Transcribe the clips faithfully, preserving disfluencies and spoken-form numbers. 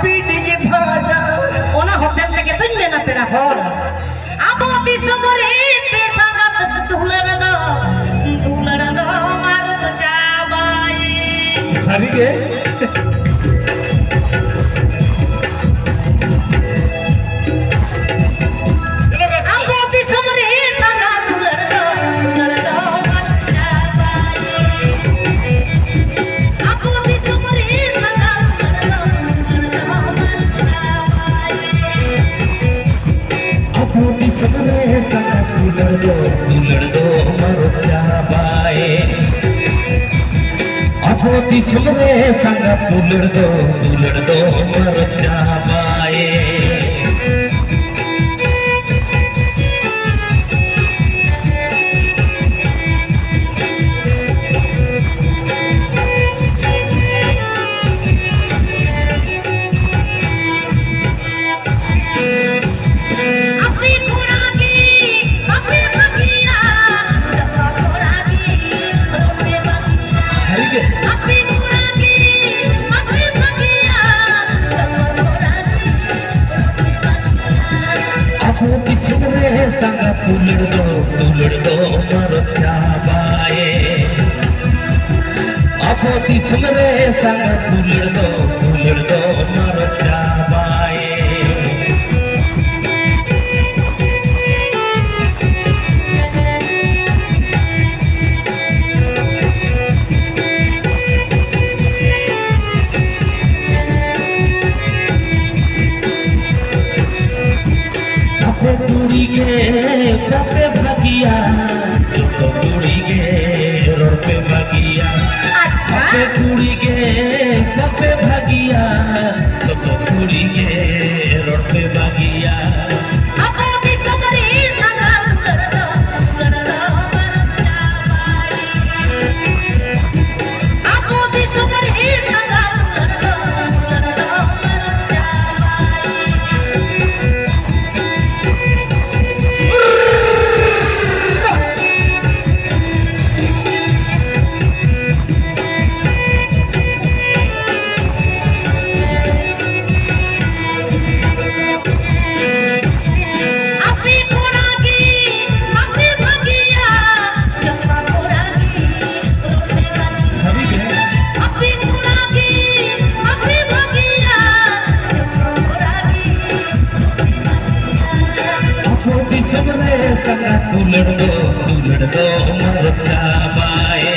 ᱯᱤᱴᱤᱡ ᱵᱷᱟᱡᱟ᱾ ᱚᱱᱟ ᱦᱳᱴᱮᱞ ᱛᱮᱜᱮ ᱛᱚᱧ ᱢᱮᱱᱟ ᱯᱮᱲᱟ ᱦᱚᱲ, ᱟᱵᱚ ᱫᱤᱥᱚᱢ ᱨᱮ ᱯᱮ ᱥᱟᱸᱜᱟᱛ ᱫᱩᱞᱟᱹᱲ ᱫᱚ, ᱫᱩᱞᱟᱹᱲ ᱫᱚ ᱢᱟᱨᱚᱛ ᱪᱟᱵᱟᱭ᱾ ᱥᱟᱹᱨᱤ ᱜᱮ᱾ ᱟᱵᱚ ᱫᱤᱥᱚᱢ ᱨᱮ ᱥᱟᱸᱜᱟᱛ ᱫᱩᱞᱟᱹᱲ ᱫᱚ, ᱫᱩᱞᱟᱹᱲ ᱫᱚ ᱢᱟᱨᱚᱛ ᱪᱟᱵᱟᱭ᱾ ᱟᱵᱚ ᱫᱤᱥᱚᱢ ᱨᱮ ᱥᱟᱸᱜᱟᱛ ᱫᱩᱞᱟᱹᱲ ᱫᱚ, ᱫᱩᱞᱟᱹᱲ ᱫᱚ ᱢᱟᱨᱚᱛ ᱪᱟᱵᱟᱭ᱾ ᱟᱵᱚ ᱫᱤᱥᱚᱢ ᱨᱮ ᱥᱟᱸᱜᱟᱛ ᱫᱩᱞᱟᱹᱲ ᱫᱚ, ᱫᱩᱞᱟᱹᱲ ᱫᱚ ᱢᱟᱨᱚᱛ ᱪᱟᱵᱟᱭ᱾ ᱟᱵᱚ ᱫᱤᱥᱚᱢ ᱨᱮ ᱥᱟᱸᱜᱟᱛ ᱫᱩᱞᱟᱹᱲ ᱫᱚ, ᱫᱩᱞᱟᱹᱲ ᱫᱚ ᱢᱟᱨᱚᱛ ᱪᱟᱵᱟᱭ᱾ ᱟᱯᱮ ᱠᱚᱲᱟ ᱜᱮ ᱵᱟᱯᱮ ᱵᱷᱟᱹᱜᱤᱭᱟ, ᱡᱚᱛᱚ ᱠᱚᱲᱟ ᱜᱮ ᱨᱚᱲ ᱯᱮ ᱵᱷᱟᱹᱜᱤᱭᱟ᱾ ᱥᱟᱹᱨᱤ ᱜᱮ᱾ ᱟᱯᱮ ᱠᱚᱲᱟ ᱜᱮ ᱵᱟᱯᱮ ᱵᱷᱟᱹᱜᱤᱭᱟ, ᱡᱚᱛᱚ ᱠᱚᱲᱟ ᱜᱮ ᱨᱚᱲ ᱯᱮ ᱵᱷᱟᱹᱜᱤᱭᱟ᱾ ᱟᱵᱚ ᱫᱤᱥᱚᱢ ᱨᱮ ᱥᱟᱸᱜᱟᱛ ᱫᱩᱞᱟᱹᱲ ᱫᱚ, ᱫᱩᱞᱟᱹᱲ ᱫᱚ ᱢᱟᱨᱚᱛ ᱪᱟᱵᱟᱭᱮ᱾ ᱟᱵᱚ ᱫᱤᱥᱚᱢ ᱨᱮ ᱥᱟᱸᱜᱟᱛ ᱫᱩᱞᱟᱹᱲ ᱫᱚ, ᱫᱩᱞᱟᱹᱲ ᱫᱚ ᱢᱟᱨᱚᱛ ᱪᱟᱵᱟᱭᱮ᱾ ᱟᱯᱮ ᱠᱩᱲᱤ ᱜᱮ ᱵᱟᱯᱮ ᱵᱷᱟᱹᱜᱤᱭᱟ, ᱡᱚᱛᱚ ᱠᱩᱲᱤ ᱜᱮ ᱨᱚᱲ ᱯᱮ ᱵᱷᱟᱹᱜᱤᱭᱟ᱾ ᱟᱪᱪᱷᱟ᱾ ᱟᱯᱮ ᱠᱩᱲᱤ ᱜᱮ ᱵᱟᱯᱮ ᱵᱷᱟᱹᱜᱤᱭᱟ, ᱡᱚᱛᱚ ᱠᱩᱲᱤ ᱜᱮ ᱨᱚᱲ ᱯᱮ ᱵᱷᱟᱹᱜᱤᱭᱟ᱾ ᱟᱵᱚ ᱫᱤᱥᱚᱢ ᱨᱮ ᱥᱟᱸᱜᱟᱛ ᱫᱩᱞᱟᱹᱲ ᱫᱚ, ᱫᱩᱞᱟᱹᱲ ᱫᱚ ᱵᱟᱝ ᱪᱟᱵᱟᱭ᱾ ᱟᱵᱚ ᱫᱤᱥᱚᱢ ᱨᱮ ᱥᱟᱸᱜᱟᱛ ᱫᱩᱞᱟᱹᱲ ᱫᱚ, ᱫᱩᱞᱟᱹᱲ ᱫᱚ ᱵᱟᱝ ᱪᱟᱵᱟᱭ᱾ ᱫᱤᱥᱚᱢ ᱨᱮ ᱥᱟᱸᱜᱟᱛ ᱫᱩᱞᱟᱹᱲ ᱫᱚ, ᱫᱩᱞᱟᱹᱲ ᱫᱚ ᱢᱟᱨᱚᱜ ᱪᱟᱵᱟᱭᱮ᱾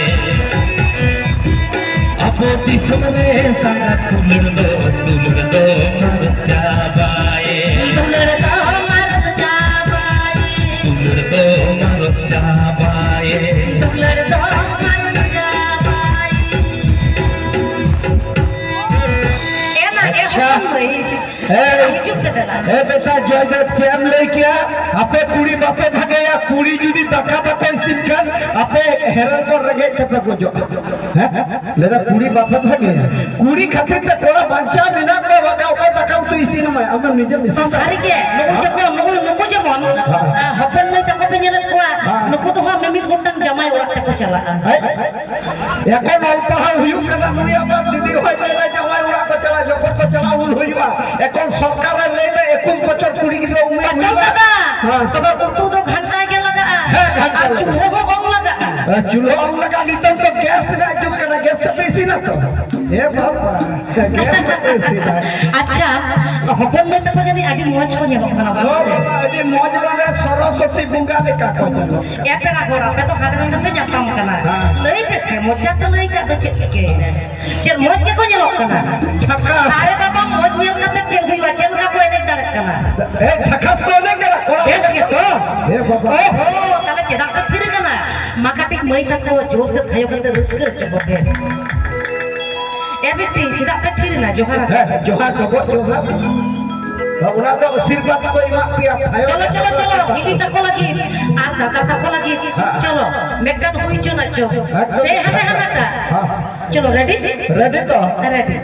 ᱟᱵᱚ ᱫᱤᱥᱚᱢ ᱨᱮ ᱥᱟᱸᱜᱟᱛ ᱫᱩᱞᱟᱹᱲ ᱫᱚ, ᱫᱩᱞᱟᱹᱲ ᱫᱚ ᱢᱟᱨᱚᱜ ᱪᱟᱵᱟᱭᱮ᱾ ᱫᱩᱞᱟᱹᱲ ᱫᱚ ᱢᱟᱨᱚᱜ ᱪᱟᱵᱟᱭᱮ᱾ ᱫᱩᱞᱟᱹᱲ ᱫᱚ ᱢᱟᱨᱚᱜ ᱪᱟᱵᱟᱭᱮ᱾ ᱫᱩᱞᱟᱹᱲ ᱫᱚ ᱢᱟᱨᱚᱜ ᱪᱟᱵᱟᱭᱮ᱾ ᱮ ᱢᱟ, ᱮ ᱟᱪᱪᱷᱟ᱾ ᱦᱚᱯᱚᱱ ᱢᱟᱹᱭ᱾ ᱦᱮᱸ᱾ ᱦᱤᱡᱩᱜ ᱯᱮ ᱫᱟᱫᱟ᱾ ᱦᱮᱸ ᱵᱮᱴᱟ ᱡᱚᱭᱫᱮᱵ, ᱪᱮᱫ ᱮᱢ ᱞᱟᱹᱭ ᱠᱮᱭᱟ? ᱟᱯᱮ ᱠᱩᱲᱤ ᱵᱟᱯᱮ ᱵᱷᱟᱜᱮᱭᱟ, ᱠᱩᱲᱤ ᱡᱩᱫᱤ ᱫᱟᱠᱟ ᱵᱟᱯᱮ ᱤᱥᱤᱱ ᱠᱷᱟᱱ ᱟᱯᱮ ᱦᱮᱨᱮᱞ ᱠᱚ ᱨᱮᱸᱜᱮᱡ ᱛᱮᱯᱮ ᱜᱚᱡᱚᱜᱼᱟ᱾ ᱦᱮᱸ? ᱞᱟᱹᱭᱫᱟ ᱠᱩᱲᱤ ᱵᱟᱯᱮ ᱵᱷᱟᱜᱮᱭᱟ, ᱠᱩᱲᱤ ᱠᱷᱟᱹᱛᱤᱨ ᱛᱮ ᱠᱚᱲᱟ ᱵᱟᱧᱪᱟᱣ ᱢᱮᱱᱟᱜ ᱠᱚᱣᱟ, ᱵᱟᱠᱷᱟᱱ ᱚᱠᱚᱭ ᱫᱟᱠᱟ ᱩᱛᱩ ᱤᱥᱤᱱ ᱟᱢᱟᱭ? ᱟᱢᱮᱢ ᱱᱤᱡᱮᱢ ᱤᱥᱤᱱ᱾ ᱥᱟᱹᱨᱤ ᱜᱮ, ᱱᱩᱠᱩ ᱡᱚᱠᱷᱚᱱ, ᱱᱩᱠᱩ, ᱱᱩᱠᱩ ᱡᱮᱢᱚᱱ, ᱦᱮᱸ᱾ ᱟ, ᱦᱚᱯᱚᱱ ᱢᱟᱹᱭ ᱛᱟᱠᱚ ᱯᱮ ᱧᱮᱞᱮᱫ ᱠᱚᱣᱟ, ᱦᱮᱸ᱾ ᱱᱩᱠᱩ ᱫᱚ ᱦᱟᱸᱜ ᱢᱤᱢᱤᱫ ᱜᱚᱴᱟᱝ ᱡᱟᱢᱟᱭ ᱚᱲᱟᱜ ᱛᱮᱠᱚ ᱪᱟᱞᱟᱜᱼᱟ᱾ ᱦᱮᱸ? ᱮᱠᱷᱚᱱ ᱚᱞ ᱯᱟᱲᱦᱟᱣ ᱦᱩᱭᱩᱜ ᱠᱟᱱᱟ, ᱱᱩᱭ ᱟᱵᱟᱨ ᱡᱩᱫᱤ ᱦᱚᱭ ᱞᱟᱹᱭᱫᱟ ᱡᱟᱶᱟᱭ ᱚᱲᱟᱜ ᱠᱚ ᱪᱟᱞᱟᱜ, ᱡᱚᱠᱷᱚᱱ ᱠᱚ ᱪᱟᱞᱟᱜ ᱩᱱ ᱦᱩᱭᱩᱜᱼᱟ᱾ ᱮᱠᱷᱚᱱ ᱥᱚᱨᱠᱟᱨᱮ ᱞᱟᱹᱭᱫᱟ ᱮᱠᱩᱥ ᱵᱚᱪᱷᱚᱨ ᱠᱩᱲᱤ ᱜᱤᱫᱽᱨᱟᱹ ᱩᱢᱮᱨ ᱟᱸᱡᱚᱢ ᱦᱩᱭᱩᱜᱼᱟ᱾ ᱫᱟᱫᱟ, ᱦᱮᱸ᱾ ᱛᱚᱵᱮ ᱩᱛᱩ ᱫᱚ ᱜᱷᱟᱱᱴᱟᱭ ᱜᱮ ᱞᱟᱜᱟᱜᱼᱟ᱾ ᱦᱮᱸ, ᱜᱷᱟᱱᱴᱟ ᱟᱨ ᱞᱟᱜᱟᱜᱼᱟ᱾ ᱪᱩᱞᱦᱟᱹ ᱦᱚᱸ ᱚᱝ ᱞᱟᱜᱟᱜᱼᱟ᱾ ᱦᱮᱸ, ᱪᱩᱞᱦᱟᱹ ᱚᱝ ᱞᱟᱜᱟᱜᱼᱟ, ᱱᱤᱛᱚᱝ ᱫᱚ ᱜᱮᱥ ᱨᱮᱱᱟᱜ ᱡᱩᱜᱽ ᱠᱟᱱᱟ, ᱜᱮᱥ ᱛᱮᱯᱮ ᱤᱥᱤᱱᱟ ᱛᱚ? ᱮ ᱵᱟᱵᱟ, ᱜᱮᱥ ᱛᱮᱯᱮ ᱤᱥᱤᱱᱟ᱾ ᱟᱪᱪᱷᱟ, ᱦᱚᱯᱚᱱ ᱢᱟᱹᱭ ᱛᱟᱠᱚ ᱡᱟᱹᱱᱤᱡ ᱟᱹᱰᱤ ᱢᱚᱡᱽ ᱠᱚ ᱧᱮᱞᱚᱜ ᱠᱟᱱᱟ, ᱵᱟᱝ ᱦᱳᱭ ᱥᱮ? ᱵᱟᱵᱟ, ᱟᱹᱰᱤ ᱢᱚᱡᱽ ᱢᱟᱱᱮ ᱥᱚᱨᱚᱥᱚᱛᱤ ᱵᱚᱸᱜᱟ ᱞᱮᱠᱟ ᱠᱚ ᱧᱮᱞᱚᱜ ᱠᱟᱱᱟ᱾ ᱮ ᱯᱮᱲᱟ ᱦᱚᱲ, ᱟᱯᱮ ᱫᱚ ᱦᱟᱸᱰᱮ ᱱᱟᱸᱰᱮ ᱯᱮ ᱧᱟᱯᱟᱢ ᱠᱟᱱᱟ᱾ ᱦᱮᱸ᱾ ᱞᱟᱹᱭ ᱯᱮᱥᱮ, ᱢᱚᱪᱟ ᱛᱮ ᱞᱟᱹᱭ ᱠᱟᱜ ᱫᱚ ᱪᱮᱫ ᱪᱤᱠᱟᱹᱭᱮᱱᱟ? ᱪᱮᱫ ᱢᱚᱡᱽ ᱜᱮᱠᱚ ᱧᱮᱞᱚᱜ ᱠᱟᱱᱟ? ᱡᱷᱟᱠᱟᱥ᱾ ᱟᱨᱮ ᱵᱟᱵᱟ, ᱢᱚᱡᱽ ᱧᱮᱞ ᱠᱟᱛᱮ ᱪᱮᱫ ᱦᱩᱭᱩᱜᱼᱟ? ᱪᱮᱫ ᱞᱮᱠᱟ ᱠᱚ ᱮᱱᱮᱡ ᱫᱟᱲᱮᱜ ᱠᱟᱱᱟ? ᱮ, ᱡᱷᱟᱠᱟᱥ ᱠᱚ ᱮᱱᱮᱡ ᱠᱟᱱᱟ, ᱠᱚᱲᱟ ᱵᱮᱥ ᱜᱮᱛᱚ? ᱮ ᱵᱟᱵᱟ᱾ ᱚᱦᱚ, ᱛᱟᱦᱞᱮ ᱪᱮᱫᱟᱜ ᱯᱮ ᱛᱷᱤᱨ ᱠᱟᱱᱟ? ᱢᱟ ᱠᱟᱹᱴᱤᱡ ᱢᱟᱹᱭ ᱛᱟᱠᱚ ᱡᱳᱨ ᱛᱮ ᱛᱷᱟᱭᱚ ᱠᱟᱛᱮ ᱨᱟᱹᱥᱠᱟᱹ ᱦᱚᱪᱚ ᱠᱚᱯᱮ᱾ ᱮ ᱵᱤᱴᱤ, ᱪᱮᱫᱟᱜ ᱯᱮ ᱛᱷᱤᱨ ᱮᱱᱟ? ᱡᱚᱦᱟᱨ ᱟᱠᱚ᱾ ᱦᱮᱸ, ᱡᱚᱦᱟᱨ, ᱰᱚᱵᱚᱜ ᱡᱚᱦᱟᱨ᱾ ᱚᱱᱟ ᱫᱚ ᱟᱥᱤᱨᱵᱟᱫᱽ ᱠᱚ ᱮᱢᱟᱜ ᱯᱮᱭᱟ, ᱛᱷᱟᱭᱚ ᱪᱚᱞᱚ, ᱠᱟᱛᱮ ᱪᱚᱞᱚ, ᱠᱚ ᱪᱚᱞᱚ, ᱥᱮᱴᱮᱨ ᱦᱤᱞᱤ ᱛᱟᱠᱚ ᱞᱟᱹᱜᱤᱫ ᱟᱨ ᱫᱟᱫᱟ ᱛᱟᱠᱚ ᱞᱟᱹᱜᱤᱫ᱾ ᱦᱮᱸ᱾ ᱪᱚᱞᱚ, ᱢᱤᱫᱴᱟᱝ ᱦᱩᱭ ᱦᱚᱪᱚ ᱱᱟᱜ ᱪᱚ᱾ ᱮᱠᱫᱚᱢ᱾ ᱥᱮ ᱦᱟᱱᱮ ᱦᱟᱱᱟᱴᱟᱜ? ᱦᱮᱸ᱾ ᱪᱚᱞᱚ, ᱨᱮᱰᱤ? ᱨᱮᱰᱤ ᱛᱚ? ᱨᱮᱰᱤ᱾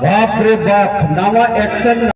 ᱵᱟᱯ ᱨᱮ ᱵᱟᱯ, ᱱᱟᱣᱟ ᱮᱠᱥᱮᱱ᱾